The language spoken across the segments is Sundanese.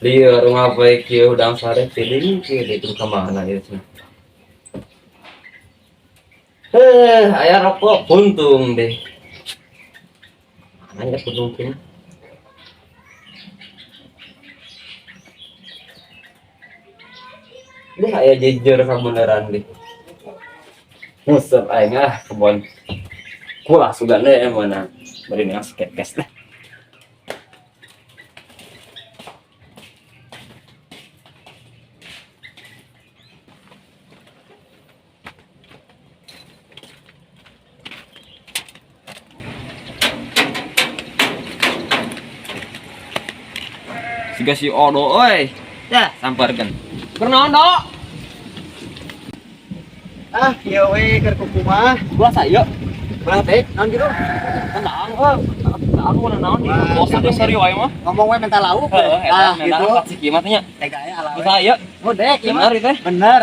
Lieur rumah poe kieu hudang sare piling kieu deui ka mana ieu cenah. Eh, aya rokok puntung deh. Mana ya puntung teh? Deh aya jejer kabeneran deh. Nguseup aing ah kebon. Kulah sugan deh mana. Bari neang skepes deh. Siga si Odo euy. Dah samparkeun. Kunaon, Do? Ah, ieu we keur kukumaha. Ulah sayo. Ulah teh, naon kitu? Tenang, heuh. Aku mana naon di bosan deh serius aing mah. Ngomong we minta lauk. Heeh, Ah, eta gitu. si kieu mah teh nya. Tega aya ala we. Bisa ieu. Oh, dek, ieu Bener mah. ieu teh. Bener.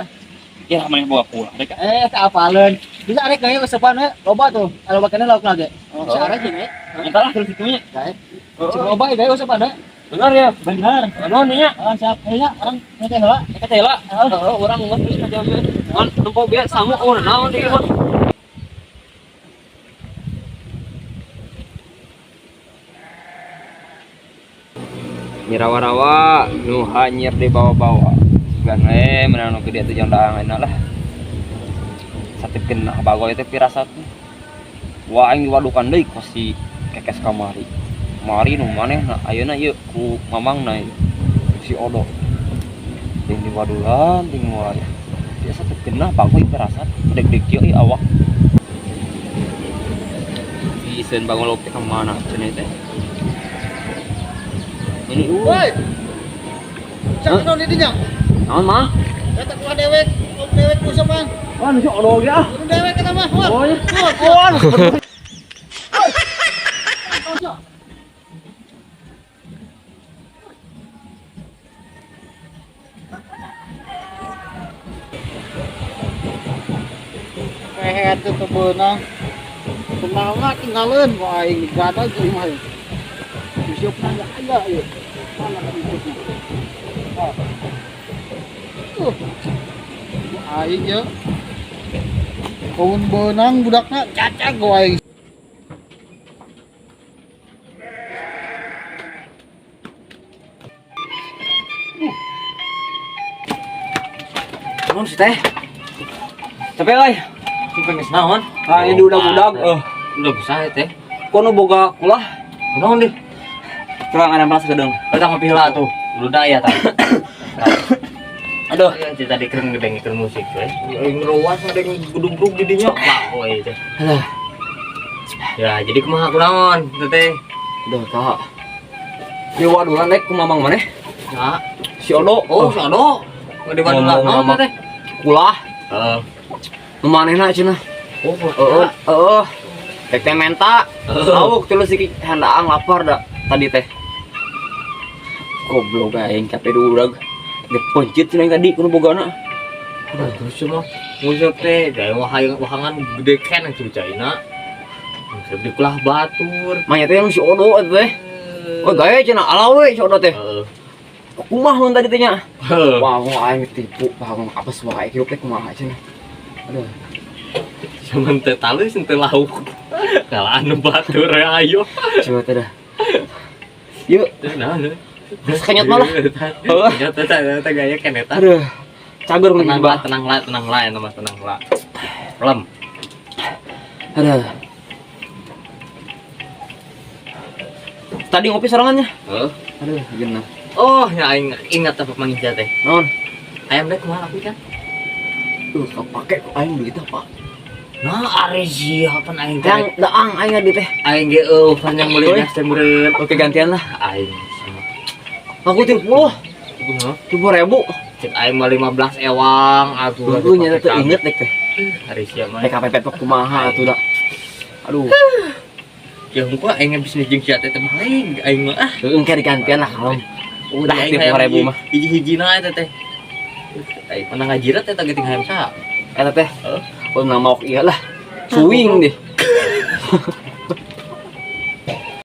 Ya maneh boga kulah rek. Eh, teh apaleun. Bisa arek gaya usepan we, loba tuh. Loba kene lauk lagi. Bisa arek gini. Minta lah terus itunya. Gae. Cek loba gaya usepan we. Bener ya. Bener. Nuhun nya. Ah, siap. Eh, nya, orang teh heula. Eta teh lah. Heeh, urang geus geus ka jauh. Ngan nempo bieu sangu oh naon di ieu mah. Nyirawa-rawa nu hanyir dibawa-bawa. Sugan we meunang nu gede teh jeung daang ayeuna lah. Satip genah bagoy teh pirasat. Wah aing diwadukan deui ku si kekes kamari. Mari nu manehna ayeuna ieu ku mamangna ieu. Si Odo. Ting diwadulan ting wae. Biasa teh genah bagoy pirasat deg-deg kieu ieu awak. Iseun bangolok teh ka mana cenah teh. Ini Woi. Cak naon di dinya? Naon mah? Eta kuah dewek, lauk dewek usepan. Wah, nu si Odo ge ah. Kudu dewek eta mah. Wah. Oh, ya. Wah. Kehet teu beunang. Kumaha tinggaleun ku aing digadag ieu mah. Disiupna ge aya ieu. Mana ka disiupna? Oh. Ku aing ieu. Kaun beunang budakna cacag ku aing. Naon sih teh? Capek euy. Sampai geus naon? Ah, ini udah-udah. Eh, Udah bisa ya teh. kono boga kulah. Naon deh? Kurang ada malas gedeng. Eta ngopi heula tuh. Udah ya tah. Aduh. Yang tadi keren ngedengikeun musik we. Aing ruas ngadeng gedung-gedung di dinya. Wah, we teh. Aduh. Ya, jadi kumaha kunaon teh teh? Aduh, Kak. Di wadulan rek ku mamang maneh? Ya. Si Odo. Oh, si Odo. Di wadulan naon teh teh? Kulah. Heeh. Nu manehna cenah. Oh, Heeh, heeh. Rek teh menta. Lauk terus si handaang lapar da tadi teh. Goblok aing capek diudag. Dipencit cenah tadi kudu bogana. Aduh, terus cuma nguseup teh, da wahang wahangan gede ken atuh caina. Nguseup di kulah batur. Manya teh yang si Odo atuh teh. Oh, gaya cenah ala we si Odo teh. Heeh. Kumaha mun tadi teh nya? Heeh. Wah, mau aing ditipu, wah apes wae hirup teh kumaha cenah. Aduh. Cuman teh talus teh lauk. Kalah anu batur ayo. Coba teh dah. Yuk, Terus naon? terus kenyot malah. Heeh. Kenyot teh teh gaya ken eta. Aduh. Cagur mun Tenang lah, tenang lah, tenang lah, eta mah tenang lah. Lem. Aduh. Tadi ngopi sorangannya. Heeh. Aduh, genah. Oh, ya aing ingat apa manggil teh. Naon? Ayam deh kumaha laku kan? Kepake kok aing duit apa? Nah, ari siapa aing teh? Yang daang aing di teh. Aing ge eueuh pan yang meuli gas teh meureun. Oke, gantian lah. Aing sama. Aku 30. Kumaha? 30.000. Cek aing mah 15 ewang atuh. Dulu nya teh inget deh teh. Ari sia mah. Teh KPP kumaha atuh da. Aduh. Ya hungkul aing bisnis jeung sia teh teh maling aing mah ah. Heeh, engke digantian lah kalem. Udah Udah 30.000 mah. Hiji-hijina eta teh. Aing pernah ngajirat eta geuting hayam saha? Eta teh. Heeh. Oh, nama ok ieu lah. Suing deh.